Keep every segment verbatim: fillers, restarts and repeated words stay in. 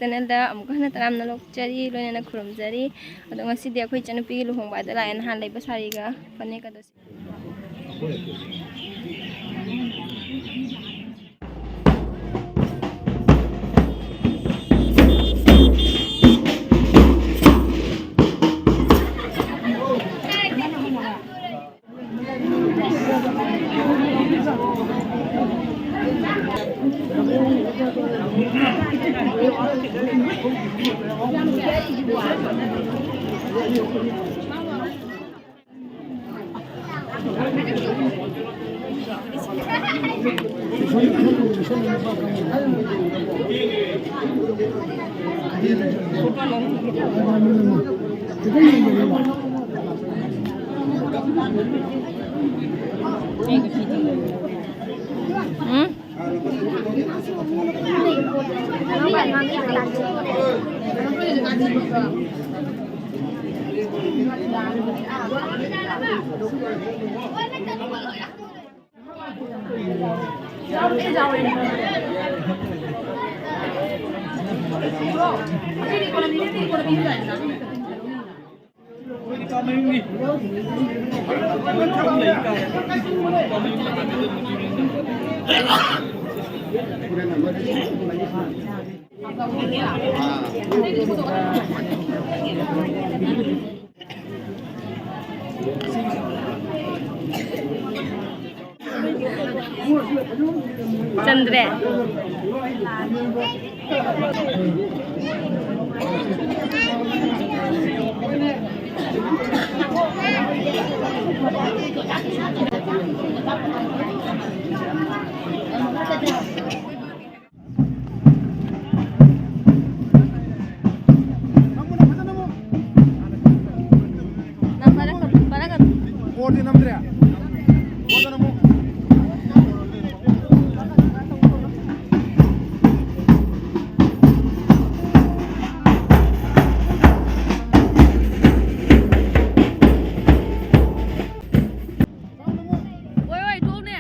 ꯆꯦꯅꯦꯜꯗ ꯑꯃꯨꯛꯀ ꯍꯟꯅ ꯇꯔꯥꯝꯅ ꯂꯣꯛꯆꯔꯤ, ꯂꯣꯏꯅꯅ ꯈꯨꯔꯨꯝꯖꯔꯤ꯫ ꯑꯗꯣ ꯉꯁꯤꯗꯤ ꯑꯩꯈꯣꯏ ꯏꯆꯟꯅꯨꯄꯤꯒꯤ ꯂꯨꯍꯣꯡꯕ ꯍꯥꯏꯗ ꯂꯥꯛꯑꯦ, ꯅꯍꯥꯟ ꯂꯩꯕ ꯁꯥꯔꯤꯒ ꯐꯅꯦꯛꯀꯗꯣ꯫ ꯎꯝ? ꯆꯟꯗ꯭ꯔꯦ꯫ Number number ꯀꯣꯔꯗꯤ ꯅꯝꯗ꯭ꯔꯦ? ꯀꯣꯔꯗ ꯅꯝꯃꯨ꯫ ꯍꯣꯏ, ꯍꯣꯏ, ꯊꯣꯛꯎꯅꯦ꯫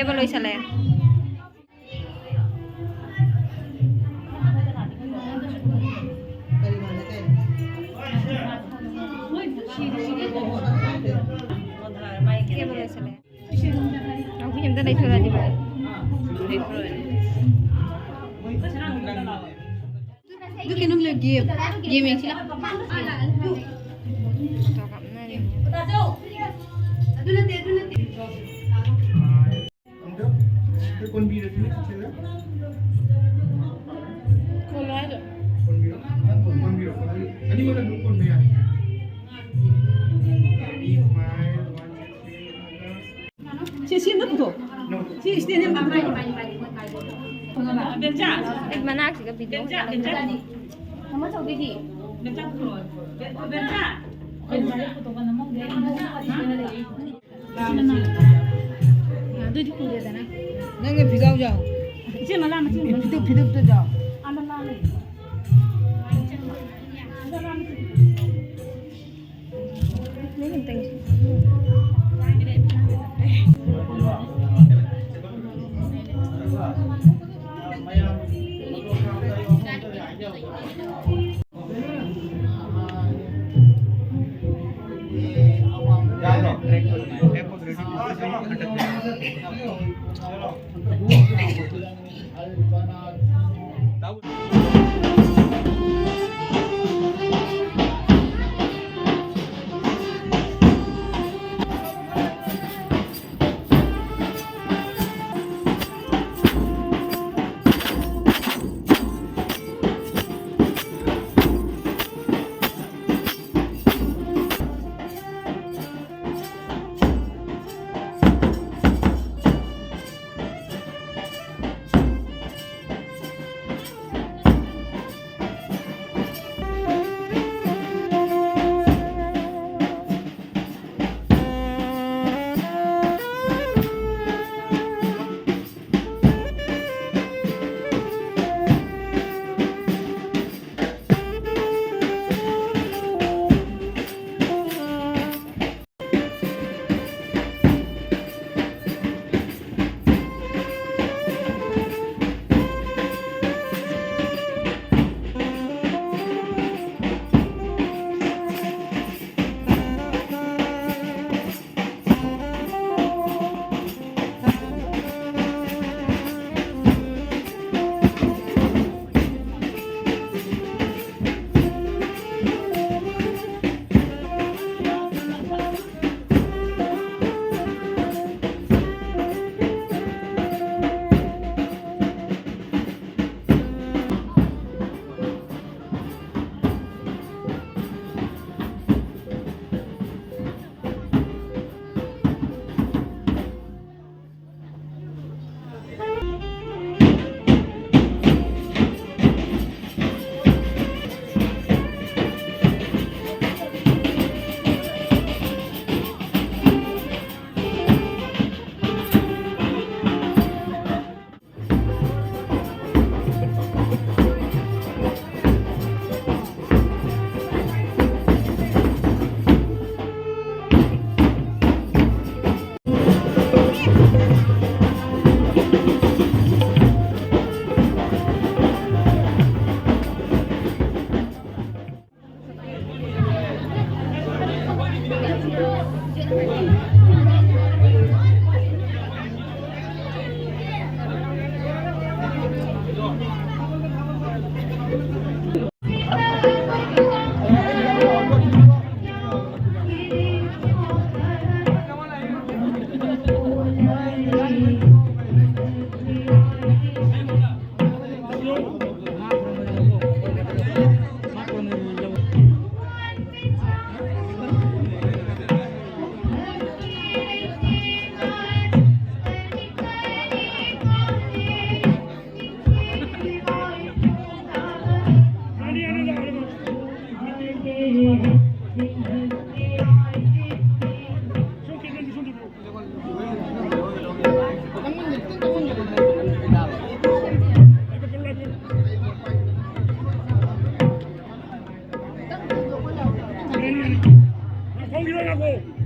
ꯀꯦꯕ ꯂꯣꯏꯁꯜꯂꯦ꯫ ꯀꯦꯕ ꯂꯣꯏꯁꯜꯂꯦ꯫ ꯅꯥꯎꯄꯤ ꯑꯝꯇ ꯂꯩꯊꯣꯔꯛꯑꯗꯤ ꯐꯔꯦ꯫ ꯑꯗꯨ ꯀꯩꯅꯣꯝ ꯂꯩ, ꯒꯦꯝ꯫ ꯒꯦꯝ ꯌꯦꯡꯁꯤ ꯂꯥꯎ꯫ ꯐꯣꯇꯣ ꯀꯥꯞꯅꯔꯤ꯫ ꯑꯝꯇ ꯀꯣꯟꯕꯤꯔꯁꯤꯅꯦ ꯆꯤꯆꯦꯗ꯫ ꯀꯣꯟꯕꯤꯔꯣ꯫ ꯀꯣꯟꯕꯤꯔꯣ꯫ ꯑꯅꯤꯃꯛ ꯑꯗꯨꯝ ꯀꯣꯟꯕ ꯌꯥꯏ꯫ Smile, one, two, three, ꯑꯗꯨꯒ ꯁꯤ, ꯁꯤ ꯑꯝꯇ ꯄꯨꯊꯣꯛ꯫ ꯁꯤ stand ꯑꯝꯇ ꯄꯨꯊꯣꯛ꯫ ꯕꯦꯝꯆꯥ, ꯑꯩ ꯃꯅꯥꯛꯁꯤꯒ video ꯕꯦꯝꯆꯥ, ꯕꯦꯝꯆꯥ꯫ ꯃꯃꯥ ꯆꯧꯕꯤꯗꯤ? ꯕꯦꯝꯆꯥ ꯄꯨꯊꯣꯛꯑꯣ꯫ ꯕꯦꯝꯆꯥ꯫ ꯑꯗꯨꯗꯤ ꯄꯨꯔꯦꯗꯅ꯫ ꯅꯪꯒꯤ ꯐꯤꯒꯥꯎ ꯌꯥꯎ꯫ ꯏꯆꯦ ꯃꯂꯥ ꯃꯆꯤꯟ ꯐꯤꯗꯨꯞ, ꯐꯤꯗꯨꯞꯇ ꯌꯥꯎ꯫ ꯑꯥ, ꯃꯂꯥ ꯂꯩ꯫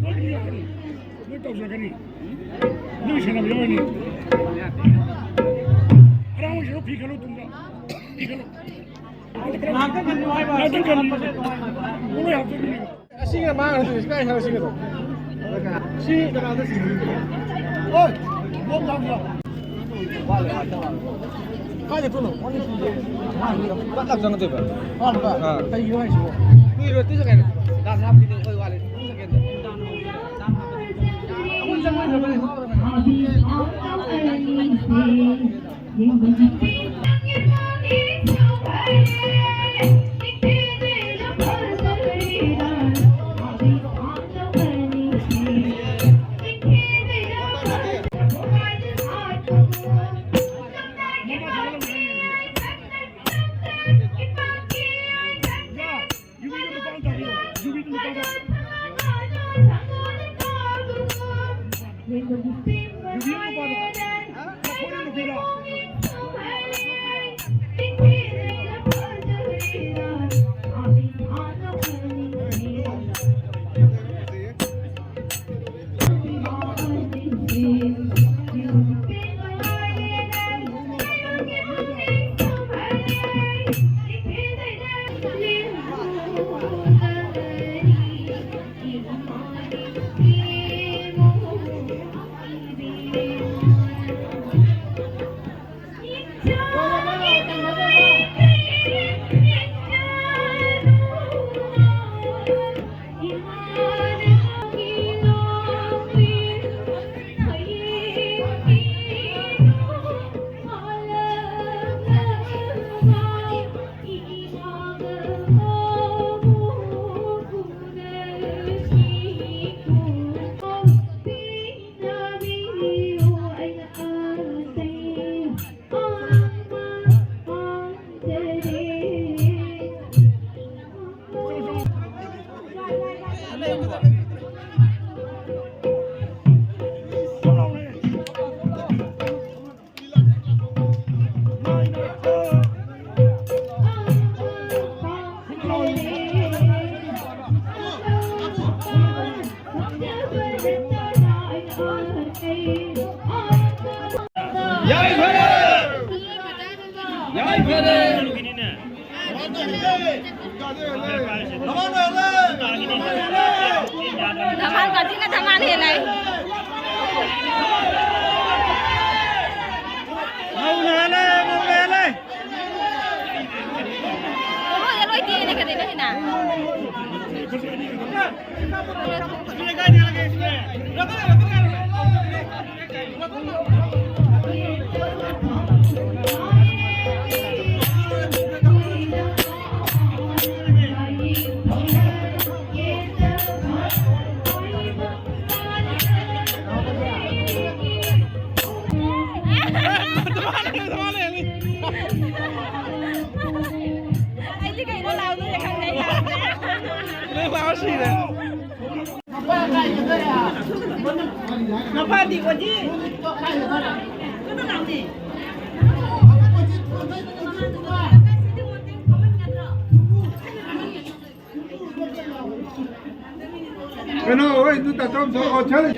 ꯅꯣꯏꯒꯤꯗꯤ ꯌꯥꯔꯅꯤ꯫ ꯅꯣꯏ ꯇꯧꯖꯔꯛꯀꯅꯤ꯫ ꯅꯣꯏ ꯁꯦꯟꯅꯕ ꯌꯥꯎꯔꯅꯤ꯫ ꯑꯔꯥꯡꯕꯁꯤꯡꯗꯣ ꯐꯤ ꯈꯜꯂꯣ ꯇꯨꯡꯗ꯫ ꯐꯤ ꯈꯜꯂꯣ꯫ ꯉꯥꯏꯍꯥꯛꯇꯪ ꯈꯟꯕꯤꯌꯨ ꯍꯥꯏꯕ꯫ ꯉꯥꯏꯍꯥꯛꯇꯪ ꯈꯟꯕꯤꯌꯨ꯫ ꯄꯣꯠꯂꯣꯏ ꯍꯥꯞꯇꯣꯏꯅꯦ꯫ ꯑꯁꯤꯒ ꯃꯥꯡꯉꯁꯤ ꯀꯥꯏ ꯍꯥꯏꯔꯣ ꯁꯤꯒꯗꯣ? ꯁꯤ ꯀꯅꯥꯗ ꯁꯤꯟꯅꯤ? ꯍꯣꯏ, ꯕꯣꯝ ꯊꯥꯕꯗꯣ꯫ ꯀꯥꯏꯗ ꯊꯣꯛꯂꯣ? ꯄꯠ ꯂꯥꯎ ꯆꯪꯒꯗꯣꯏꯕ꯫ ꯑꯥ꯫ ꯀꯩꯒꯤꯅꯣ ꯍꯥꯏꯁꯤꯕꯣ? ꯀꯨꯏꯔꯣꯏ, ꯇꯨ ꯁꯦꯀꯦꯟ꯫ ꯗꯥꯟꯁ ꯍꯥꯞꯈꯤꯅꯤ ꯑꯩꯈꯣꯏ ꯋꯥꯠꯂꯤ꯫ Two second. ꯑꯩꯈꯣꯏ ꯆꯪꯉꯣꯏꯗ꯭ꯔꯕꯅꯦ꯫ ꯌꯥꯏꯐꯔꯦ! ꯌꯥꯏꯐꯔꯦ! ꯙꯃꯥꯜ ꯀꯥꯇꯤꯅ ꯙꯃꯥꯜ ꯍꯦꯜꯂꯦ꯫ ꯃꯧꯅ ꯍꯦꯜꯂꯦ, ꯃꯧꯅ ꯍꯦꯜꯂꯦ꯫ ꯃꯧꯅ ꯂꯣꯏ ꯇꯦꯟꯅ ꯀꯔꯤꯅꯣ ꯍꯦꯟꯅ? ꯑꯩꯗꯤ ꯀꯩꯅꯣ ꯂꯥꯎꯗꯣꯏꯅꯦ ꯈꯪꯗꯦ꯫ ꯅꯪ ꯂꯥꯎꯔ ꯁꯤꯔꯦ꯫ ꯃꯄꯥꯗꯤ ꯑꯣꯖꯤ꯫ ꯀꯩꯅꯣ ꯂꯥꯎꯅꯦ꯫ ꯀꯩꯅꯣ, ꯍꯣꯏ, ꯑꯗꯨ ꯇꯥꯊꯣꯛ, ꯊꯣꯛ, ꯑꯣ, ꯁꯥꯔ꯫